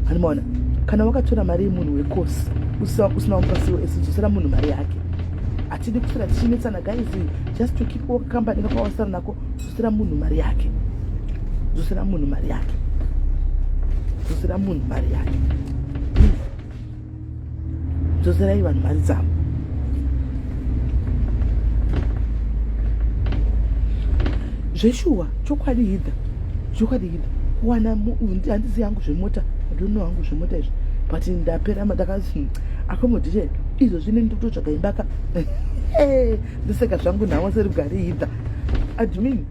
Handimaona, kana wakatora mari yemunhu wekosi usina kumupa COS, dzosera munhu mari yake. Hatidi kuswera tichinetsana, guys. Just to keep wakakambani kakawasara nako, dzosera munhu mari yake, dzosera munhu mari yake, dzosera munhu mari yake. Please, dzoserai vanhu mari dzavo. Zveshuwa, chokwadi hidha, chokwadi hidha. Kuwana, handizi hangu zvemota, ndono hangu zvemota izvi, but ndapera ndakazi accommodation izvo zvine ndikutotsvaga imba ka. Ndoseka zvangu nhamo serugare hidha. Admin,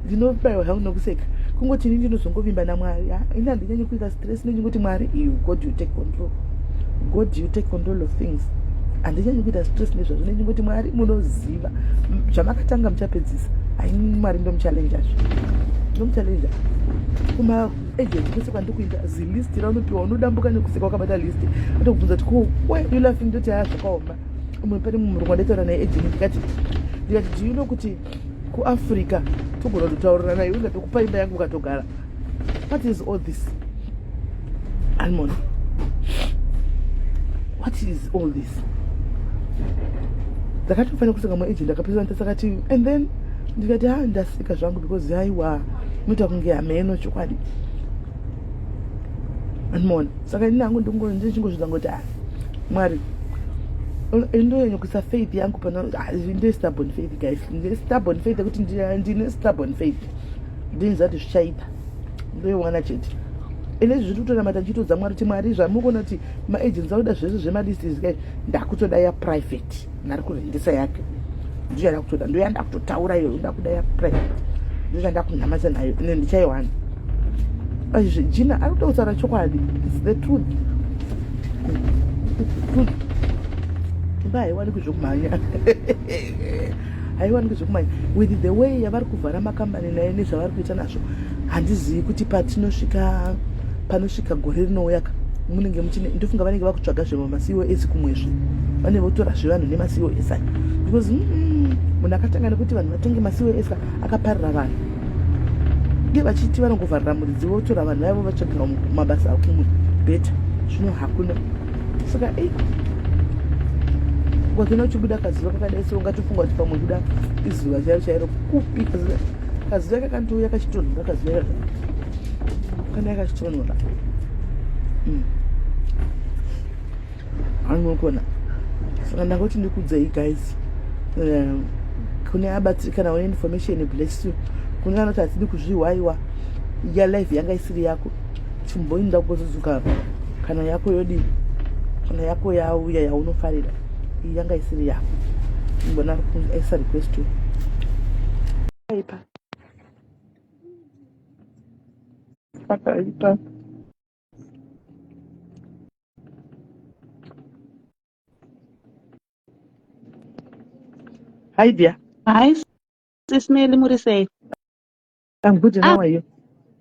ndinobayiwa zvangu nokuseka. Kungoti ini ndinozongovimba naMwari. Ini handinyanyi kuita stress, ndinongoti Mwari, you God, you take control. God, you take control of things. Handinyanyi kuita stress nezvazvo, ndinongoti Mwari, munoziva zvamakatanga muchapedzisa. Haini Mwari ndomuchallengazve, ndomuchallenja. Kumaagent kwese kwandikuenda, zilist raunopiwa unodambuka nekuseka wakabata list. Atokubvunza kuti, "Ko, why you laughing?" Ndoti, "Haa, zvakaoma." Umwe, pane mumwe murungu wandaitaura naye agent, ndikati, "Do you know kuti kuAfrica togona kutotaurirana, iwe ngatokupa imba yangu ukatogara? What is all this, almond? What is all this?" Ndakatofanira kuseka muagent akapesa ndasakati, and then ndikati, "Ha, ndaseka zvangu," because aiwa, muita kunge hameno chokwadi, andimona. Saka ini hangu ndichingozvidza ngoti, "Ah, Mwari." Ndonyanya kuisa faith yangu pano. Ndine stubborn faith, guys, ndine stubborn faith yekuti ndine stubborn faith. Ndinoziva kuti zvichaita, ndoiwana chete. Ine zviri kutonamata ndichitodza Mwari kuti, "Mwari, zvamukuona kuti maagents akuda zvese zvemalist izvi kai, ndakutoda yaprivate." Ndari kurendesa yake, ndicho kutoda, ndoyanda kutotaura iyoyo. Ndakuda yaprivate, ndochanda kunamata nayo, ine ndichaiwana. Jina ari kutotaura chokwadi. It's the truth, truth. Imba haiwaniki zvekumhanya, haiwaniki zvekumhanya. With the way yavari kuvhara makambani naye nezvavari kuita nazvo, handizivi kuti patinosvika, panosvika gore rinouya ka, munenge muchine, ndofunga vanenge vakutsvaga zvemaCOS kumwezve, vanenge votora zvevanhu nemaCOS aya, because munhu akatanga nekuti vanhu vatenge maCOS akaparira vanhu, nge vachiti vanongovharira muridzi, votora vanhu vaivo vatsvagira mabasa akumwe better. Zvino hakuna. Saka ei, ukatoona uchibuda kazuva kakadai so, ungatofunga kuti pamwe kuda izuva chairo chairo. Kupi, kazuva kakandouya kachitonhora, kazuva kaka kana kachitonhora. Anokona. Saka ndangoti ndikudzei guys, kune abatsirikana une information, bless you. Kune anoti hatidi kuzvihwaiwa, ya life yanga isiri yako, chimboinda kuzodzoka kana yako yodii, kana yako yauya yaunofarira. Iyi yanga isiri yako. Imbona aisa request aipa pakaipa. Hi dear. Hi, Sis Melly, muri sei? I'm good and how are you?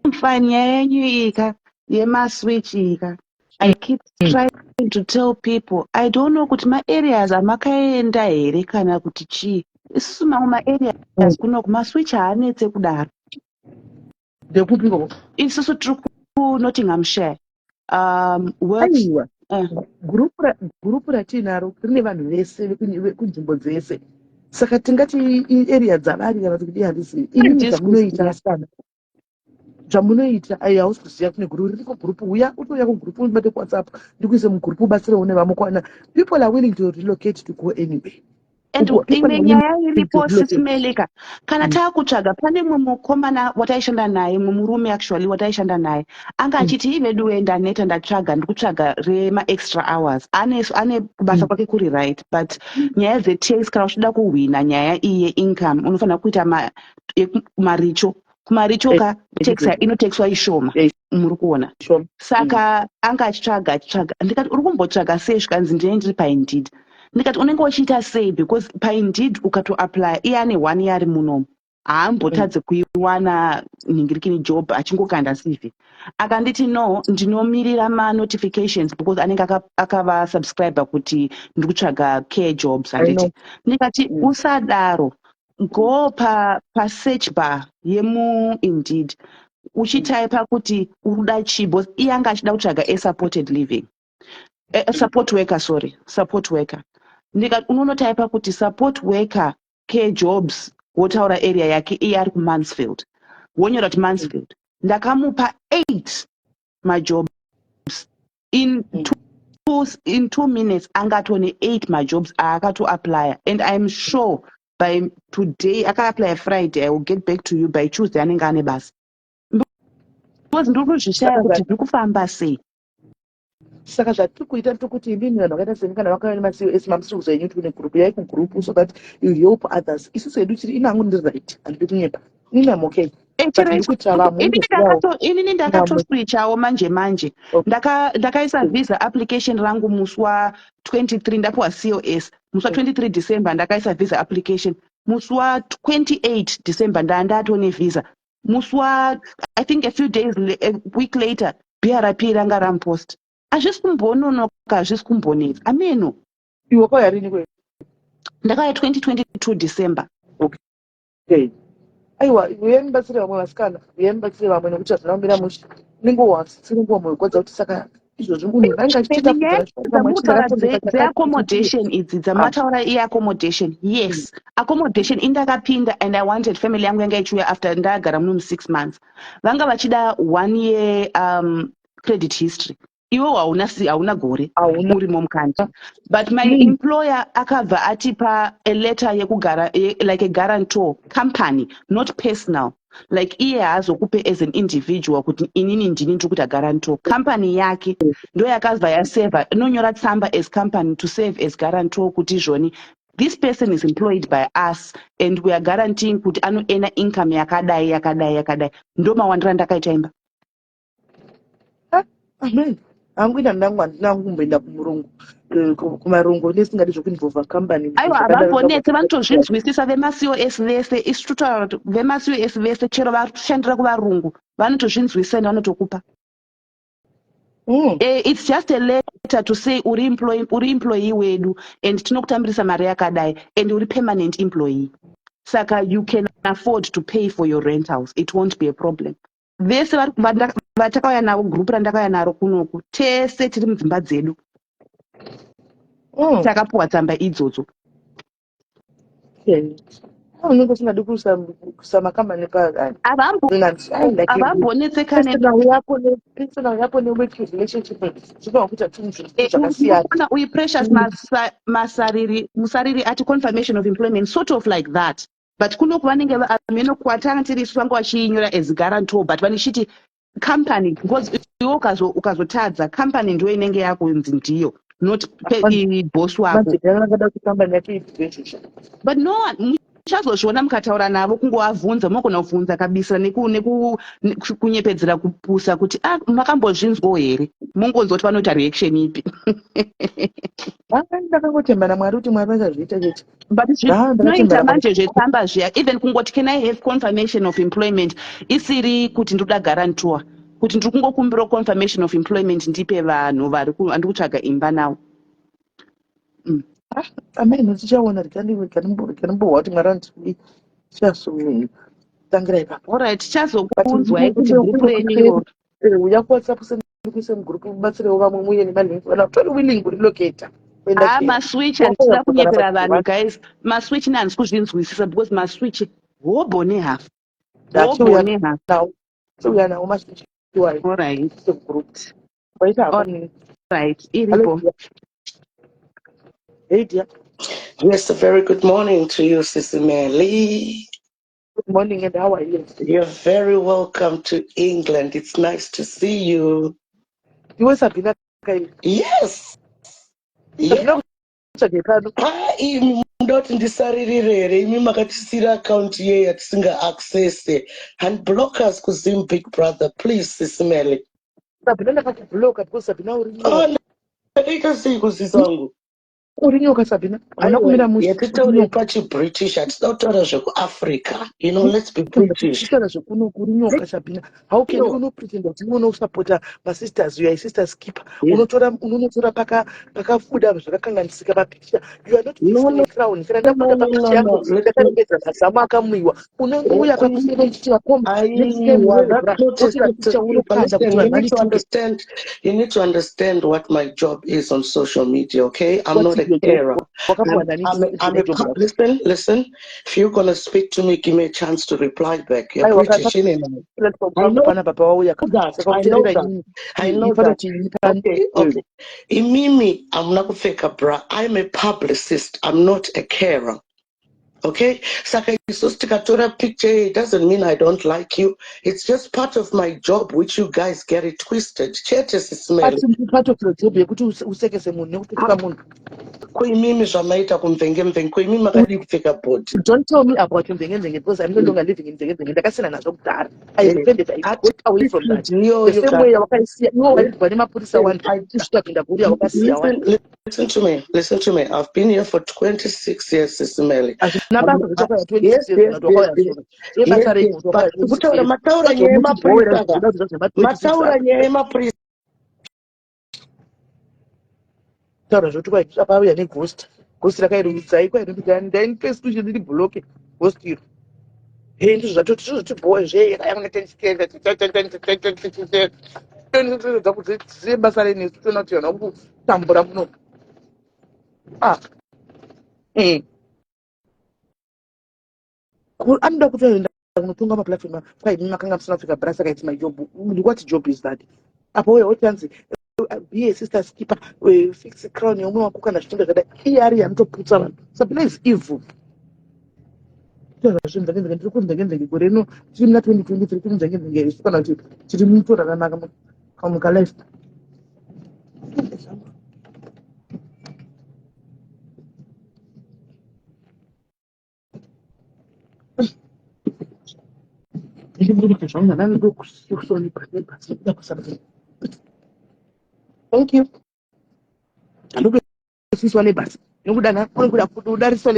I'm fine. Nyaya yenyu ika yemaswitch ika. I keep trying to tell people, I don't know kuti ma-areas amakaenda here kana kuti chii. Isusu mamwe ma-areas kunoku maswitch haanetse kudaro. Ndekupi ikoko? Isusu tiri kuNottinghamshire. Works, Aiwa, gurupu ratiinaro rine vanhu vese vekunzvimbo dzese, saka tingati iarea dzavari kana kuti kudii, handizivi inini. Handisi Zvamunoita kuziva. Vasikana, zvamunoita, ai, hausi kuziva kune gurupu ririko. Gurupu, uya utouya kugurupu, undibate kuWhatsApp, ndikuise mugurupu, ubatsirewo nevamwe. Kwana people are willing to relocate to go anywhere. And Uko, people imwe are willing nyaya to iripo, relocate. Sis Melly ka, kana taakutsvaga, pane mumwe mukomana wataishanda naye, mumwe murume actually wataishanda naye, anga achiti, "Iveduwe, ndaneta, ndatsvaga, ndiri kutsvaga rema-extra hours." Ane kubasa kwake kuri right, but nyaya dzetax, kana uchida kuhwina nyaya iyi yeincome, unofanira kuita maricho kumaricho ka tax inotaxwa ishoma. Muri kuona? Saka anga achitsvaga, achitsvaga. Ndikati, "Uri kumbotsvaga sei?" Zvikanzi, "Ndine ndiri paIndeed." Ndikati, "Unenge uchiita sei?" Because paIndeed ukatoapply, iye ane one year ari munomu, haambotadze kuiwana nhingirikini job achingokanda CV. Akanditi, "No, ndinomirira manotifications," because anenge akava subscriber kuti ndiri kutsvaga care jobs. I Handiti? Know. Ndikati, "Usadaro, go pasearch bar yemuIndeed, uchitaipa kuti uri kuda chii," because iye anga achida kutsvaga a-supported living, a support worker, sorry, support worker. Ndikati, "Unonotaipa kuti support worker care jobs," wotaura area yake, iye ari kuMansfield, wonyora kuti Mansfield. Ndakamupa eight majobs in 2 minutes. Anga atone eight majobs aakatoapplya, and I'm sure by today, akaapply Friday, I will get back to you by Tuesday, anenge ane basa, because ndiri kuzvishaya Saka kuti zviri kufamba sei. Saka zvatiri kuita, tiri kuti imimi vanhu vakaita seni, kana vakauya nemaCOS, mamusiri kuzoenyu kuti kune gurupu, yai kugurupu so that you help others. Isusu hedu tiri, ini hangu ndiri right, handidi kunyepa, inini am okay, but Chero ndiri kuitira vamwe inini undozivawo inini vamwe. Ndakatoswichawo manje manje. Ndakaisa visa application rangu musi wa23, ndapiwa COS musi wa23 December. Ndakaisa visa application musi wa28 December, ndaa ndatone visa musi wa, I think, a few days, a week later, BRP ranga ramupost. Hazvisi kumbononoka, hazvisi kumbonetsa, ameno. Iwe wakauya rini kwe? Ndakauya 2022 December. Okay, aiwa, uyai mubatsire vamwe vasikana, uyai mubatsire vamwe, nekuti hazvina kumira mushe. Unenge watsitsi, unenge wamoyo kuti saka izvozvi munhu anenge achichita Nyaya dzamutaura dzeaccommodation idzi dzamataura, iaccommodation, yes, accommodation indakapinda and I wanted family yangu yanga ichiuya after ndagara muno mu6 months. Vanga vachida one year credit history. Iwe hauna hauna gore Hauna. urimo mukandi, but my employer akabva atipa a letter yekugara like a guarantor company, not personal, like iye haazokupe as an individual kuti inini ndini ndiri kuita guarantor. Company yake ndo yakabva yaseva, inonyora tsamba as company to serve as guarantor kuti izvoni this person is employed by us and we are guaranteeing kuti anoena income yakadai, yakadai, yakadai. Ndo mawandiro andakaita imba. Amen. Hangu ina ndangu handina kumboenda kumurungu, kumarungu nesingadi zvokuinvolva company. Aiwa, havambonetse, vanotozvinzwisisa vemaCOS vese. Isu totaura kuti vemaCOS vese, chero vashandira kuvarungu, vanotozvinzwisisa ende vanotokupa. It's just a letter to say uri employee wedu and tinokutambirisa mari yakadai and uri permanent employee, saka you can afford to pay for your rentals, it won't be a problem. Vese vatakauya navo, gurupu randakauya naro kunoku, tese tiri mudzimba dzedu. Takapuwa tsamba idzodzo. Okay. Unenge usingadi kuisa makambani pa Havambonetsekane. Personal yako nework relationship zvinogona kuita zvinhu zvakasiyana. Unoona uyu Precious Masariri, Musariri ati confirmation of employment, sort of like that, but kuno vanenge hameno kwatanga tiri isu vanga vachiinyora as guarantor, but vanichiti company, because iwe ukazotadza, company ndiyo inenge yakunzi ndiyo, not boss wako. Madzidana akada kuti kambani yake ibvezve. But no one muchazozviona mukataura navo, kungovabvunza, munogona kubvunza kabisa nekunyepedzera kupusa kuti, "Ah, makambozvinzwawo here?" Mungonzwa kuti vanoita reaction ipi. Ndakangotemba naMwari kuti Mwari vachazviita chete. But Ah, zvinoita ndakatemba. Manje zvetsamba zviya, even kungoti, "Can I have confirmation of employment?" isiri kuti ndoda guarantor, kuti ndiri kungokumbira confirmation of employment, ndipe vanhu vari andiri kutsvaga imba nawo. Amai, tichaona, rikanimbohwa kuti Mwari anoti tichazotangira ipapo. Alright, tichazokuunzwai kuti group renyu iroro. Uya kuWhatsApp, sendikuise mugroup, mubatsirewo vamwe, muye nemalink vana tori willing kurelocata kuenda. Ha, maswitch, handisida kunyepera vanhu, guys, maswitch nehandisi kuzvinzwisisa because maswitch hobho nehafu, hobho nehafu. Tiuya nawo maswitch iwayo. Alright. Group waita hako nini. Right, iripo. Hey dear. Yes, a very good morning to you, Sister Mary. Good morning, and how are you? You're very welcome to England. It's nice to see you. Iwe Sabina kai? Yes. Sabina kutsvage pano. Ah, imi munoda kuti ndisaririre here? Imi makatisira account iye yatisinga access. And block us kuZim Big Brother, please, Sister Mary. Sabina, ndakakubloka because Sabina uri Oh, nyoka. ndakaita sei kusisi wangu? Uri nyoka, Sabina, hauna kumira mushe. Yatitaurei pachiBritish, hatida kutaura zvekuAfrica. Let's be British. Kutaura zvekunoku, uri nyoka, Sabina. How can No. you unopretenda kuti iwe unosapota masisters? You are a sisters keeper. Yes. Unotora, unonotora pakabuda zvakakanganisika papicture. You are not No, fixing no, a crown. Kana ndabuda no, no, papicture no, yako no. Let's not. ndakarembedza mazamu akamwiwa, unouya pakusere uchiti, "Vakomba, next time Aiwa, wewe that's bra not a wotora sister picture keeper. unokanda Listen, kuti vanhu you need to vandituke." understand. You need to understand what my job is on social media. Okay, I'm What not is a your job? carer. Wakapiwa I'm, nani I'm, a, I'm a, nejob yako? Listen, listen. If you're gonna speak to me, give me a chance to reply back. You're Aiwa, British, innit? platform I pangu know pana papa wauya that. saka I know kuteerera that. inini I know ifana that. kuti ini pano. Okay. Imimi, I'm not kupfeka bra. I'm a publicist. I'm not a carer. Okay? Saka isusu tikatora picture, it doesn't mean I don't like you. It's just part of my job, which you guys get it twisted. Chete, Sis Melly. Part of your job yekuti usekese munhu nekutuka munhu. Ko imimi zvamaita kumvenge mvenge, ko imimi makadii kupfeka bhodhi? Don't tell me about mvenge mvenge because I'm no longer living in mvenge mvenge. Ndakasiyana nazvo kudhara. I repented, I got away from that. Iyoyo. The same way yawakaisiya iwe, wairwa nemapurisa wani kusvika kuenda kuri yawakasiya wani. Listen, listen to me. Listen to me. I've been here for 26 years, Sister Melly. Hazvina basa zvechakauya 26 Yes, years kana kuti wakauya zuro yebasa rei kuti wakauya But 26 kutaura years. mataura nyaya yemapurisa ka. Mataura nyaya yemapurisa. Taura zvoti kwai apauya neghost, ghost rakairudzai kwai ndainipeskushe ndiri bloke ghost iro. He, ndizvo zvatoti zvozotibhowa zve dziye basa renesu toona kuti vanhu vakutambura muno. Ah, eh. Anoda kutoenda kunotonga maplatform kwai makanga musina kupfeka bra, saka it's my job. What job is that? Apo uya woti anzi be a sister's keeper, fix crown yeumwe wako kana zvichinge zvadai, iye ari anotoputsa vanhu. Sabina is evil. Zvimvenge, ndiri kunzvenge gore rino, tiri muna 2023, tiri munzvenge isu kana kuti tiri mutorarama kamuka life. Ndiri zvangu ndandokusonipa. Thank you. Handikusiiswa nebhasi nekuda nekuda kudariswa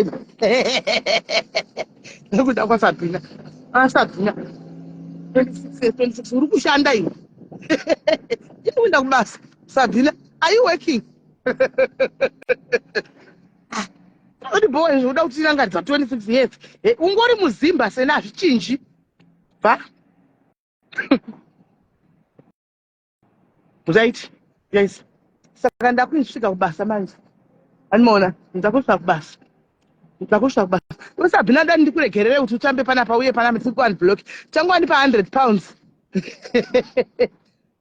nekuda kwaSabhina. ASabhina, 26 26, uri kushanda iwe? Iri kuenda kubasa, Sabhina? Are you working? Uri boy, uda kutirangaridza 26 years. Ungori muzimba sena, hazvichinji bva. Right guys, saka ndakuisvika kubasa manje, andimaona, ndakusvika kubasa, ndakusvika kubasa. Usabhina ndani ndikuregerere kuti utambe panapa uye panapa tiri kuunblock. Changowandipa £100.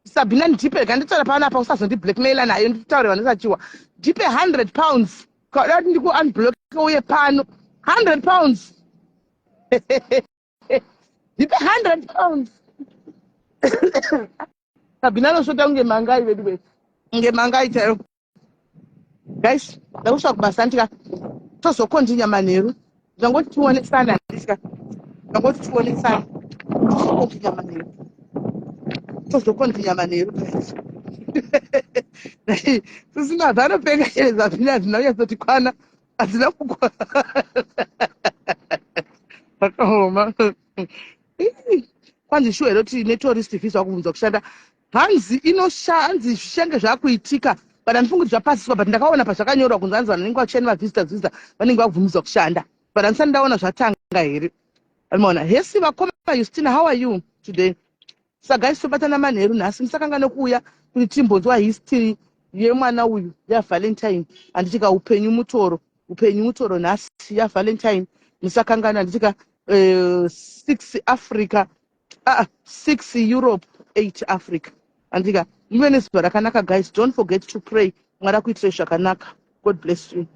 Sabhina, ndipe, rega nditaura panapa, usazondiblackmaila nayo, nditaure vanosachiwa. Ndipe £100 kauda kuti ndiku-unblock uye pano. £100, ndipe £100. Sabhina anosvota kunge mangai vedu vedu, kunge mangai chaiyo. Guys, ndakusvika kubasa, ndika tozokontinya manheru. Ndangoti tionesana, handisika, ndangoti tionesana, tozokontinya manheru, tozokontinya manheru, guys. Sisina dzanopenga here? Zabhina hadzina kunyatsoti kwana, hadzina kukwana, zvakaoma. Kwanzi shuwa here kuti netourist visa wakubvunzwa kushanda? Hanzi inosha, hanzi zvichange zvakuitika, but handifungi kuti zvapasiswa, but ndakaona pazvakanyorwa kunzi hanzi vanhu vanenge vachishanda, mavisitors visa, vanenge vakubvumidzwa kushanda, but handisati ndaona zvatanga here. Maona hesi vakoma Justina, how are you today? Saka guys, tobatana manheru nhasi. Musakanga nekuuya kuti timbonzwa history yemwana uyu yaValentine, handitika? Upenyu mutoro, upenyu mutoro nhasi yaValentine. Musakangana, handitika? 6 Africa, 6 Europe, 8 Africa, handika? Muve nezuva rakanaka, guys. Don't forget to pray. Mwari akuitirei zvakanaka. God bless you.